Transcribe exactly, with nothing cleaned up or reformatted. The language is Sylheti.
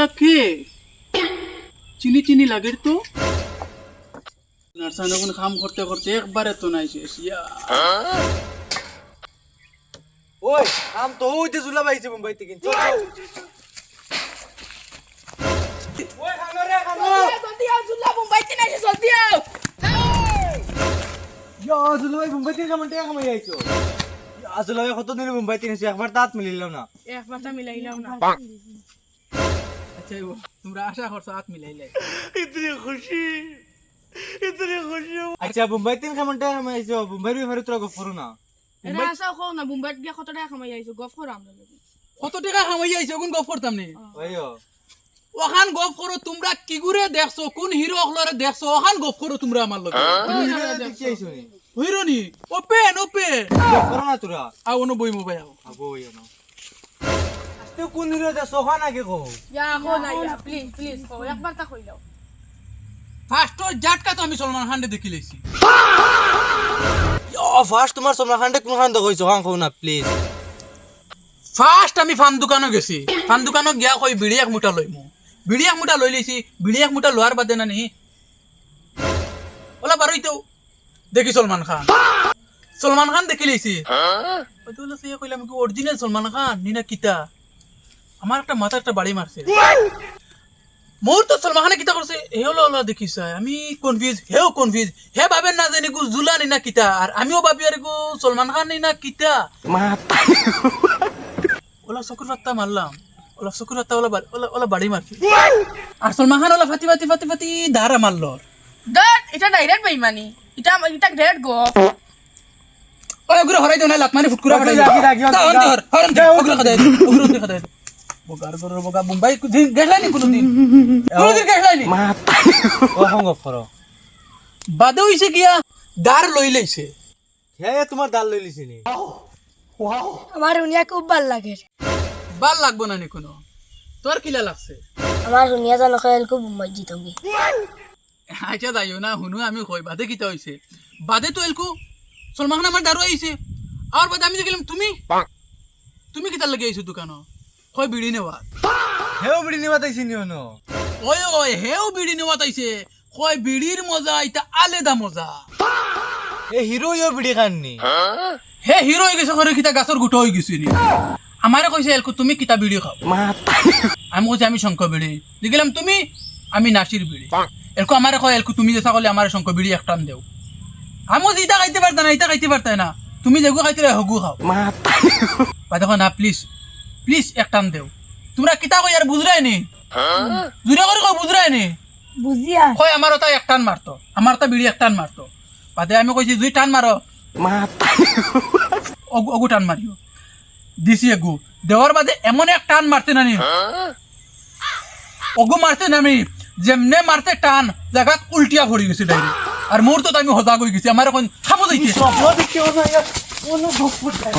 না কে? চিনি চিনি লাগের তো। নার্সান অখন কাম করতে করতে একবারে তো নাই শেষ। ইয়া। ওই, কাম তো অউ যে জুলা ভাই আইছে বোম্বাই থাকি। চল, চল। ওই, খানো রে, খানো। জলদি আও, জলদি আও, জুলা বোম্বাই থাকি আইছে, জলদি আও। ইয়া, জুলা ভাই বোম্বাই থাকি কেমন টেকা কামাই আইছো? ইয়া, জুলা ভাই কতদিন বোম্বাই থাকি আইছো, একবার তো আত মিলাইলাম না। একবার তো মিলাইলাম না। আচ্ছা, ও, তুমরা আশা করছো আত মিলাইলে। ইতনি খুশি, ইতনি খুশি। আচ্ছা, বোম্বাই থাকি কেমন টেকা কামাই আইছো? বোম্বাইর ব্যাপারে তোরা গফ করো না। এরা আশা কও না, বোম্বাইত গিয়া কত টেকা কামাই আইছো, গফ করো আমরার লগে। কত টেকা কামাই আইছো, অগুন গফ করতাম নি? ওইও। অখান গফ করো, তুমরা কিগুরে দেখছো, কুন হিরো অকলরে দেখছো, অখান গফ করো তুমরা আমার লগে। তুমি হিরো দেখি আইছো নি? হিরো নি? Open, open। গফ করো না তোরা। আও, অনো বই মোবাইল আও। আবো, ওই অনো। আস্তে কুন হিরো দেখছো, অখান আগে কও। ইয়া, কও না, ইয়া, please, please, কও, একবার তা কইলাও। First অর ঝাটকা তো আমি সলমান খানরে দেখিলাইছি। ইয়া, first তুমার সলমান খানরে কুনখান দেখাইছো, অখান কও না, please। First আমি ফান দোকানো গেছি, ফান দোকানো গিয়া কই বিড়ি এক মুঠা লইমু, বিড়ি এক মুঠা লইলাইছি, বিড়ি এক মুঠা লওয়ার বাদে না নি, অলা বারইতো দেখি সলমান খান, সলমান খান দেখিলাইছি। অউ তো অলা চাইয়া কইলাম, "কি original সলমান খান নি না কিতা?" আমার একটা মাথাত একটা বাড়ি মারছে। মোর তো সলমান খানে কিতা করছে, হে অলা অলা দেখি চায়, আমি confuse, হেও confuse, হে ভাবের না জানি গু জুলা নি না কিতা, আর আমিও ভাবিয়ার গু সলমান খান নি না কিতা। অলা চকুর পাত্তা মারলাম, অলা চকুর পাত্তা অলা বা-, অলা, অলা বাড়ি মারছি। আর সলমান খান অলা ফাতি ফাতি ফাতি ফাতি দাঁড়া মারলো। ধর, ইটা direct বেইমানি। ইটা, ইটা direct গফ। ওই, অগুরে হরাই দেও না, লাত মারি ফুটকুরা ফাটাই দেও। রাখি, রাখি, রাখি, দাও, অন্তে হর, হর অন্তে, অগুরে খাদাই দেও, অগুরে অন্তে খাদাই দেও। বগার গরুর বগা বোম্বাই, কুদিন গেছলায় নি কুনুদিন? কুনুদিন গেছলায় নি? ও, অখন গফ করো। বাদে অইছে গিয়া, দার লইলাইছে। হে, তুমার দার লইলিছে নি? আমার হুনিয়া খুব ভালা লাগের। ভালা লাগবো না নি কুনু? তোর কিলা লাগছে? আমার হুনিয়া জানো খেল খুব বোম্বাই জিতবি। আচ্ছা, যাইও না, হুনো আমি কই, বাদে কিতা অইছে? বাদে তো এলকু সলমান খান আমার দারু আইছে। আর বাদে আমি দেখিলাম, "তুমি? তুমি কিতার লাগি আইছো দোকানো?" কয়, "বিড়ি নেওয়া।" হেও বিড়ি নেওয়াত আইছে নি অনো? ওই, ওই, হেও বিড়ি নেওয়াত আইছে। কয়, "বিড়ির মজা, ইটা আলাদা মজা।" এ হিরোও বিড়ি খার নি? হে হিরো অই গেছে, করে কিতা গাছর গুটা অই গেছে নি? আমারে কইছে, "এলকু, তুমি কিতা বিড়ি খাও?" আমি কইছি, "আমি শঙ্খ বিড়ি।" দেখিলাম, "তুমি?" "আমি নাসির বিড়ি।" এলকু আমারে কয়, "এলকু, তুমি যেতা কইলে আমারে শঙ্খ বিড়ি এক টান দেও।" আমি কইছি, "ইতা খাইতে পারতায় না, ইতা খাইতে পারতায় না। তুমি যেগু খাইতে পারো, হগু খাও।" বাদে কয়, "না, please, please এক টান দেও।" তুমরা কিতা কইরায় বুঝরায় নি? জুরে করি কও, বুঝরায় নি? বুঝিয়া। কয়, "আমার অতা এক টান মারতো, আমার অতা বিড়ি এক টান মারতো।" বাদে আমি কইছি, "দুই টান মারো।" অগু, অগু টান মারিও। দিছি এগু। দেওয়ার বাদে এমন এক টান মারছে না নি। অগু মারছে না নি, যেমনে মারছে টান, জাগাত উল্টিয়া পড়ি গেছে direct। আর মুহূর্তত আমি হজাগ অই গেছি, আমার অখন হাবু যাইতে। স্বপ্ন দেখতে হবে না, ইয়ার কোনো গফ করতে।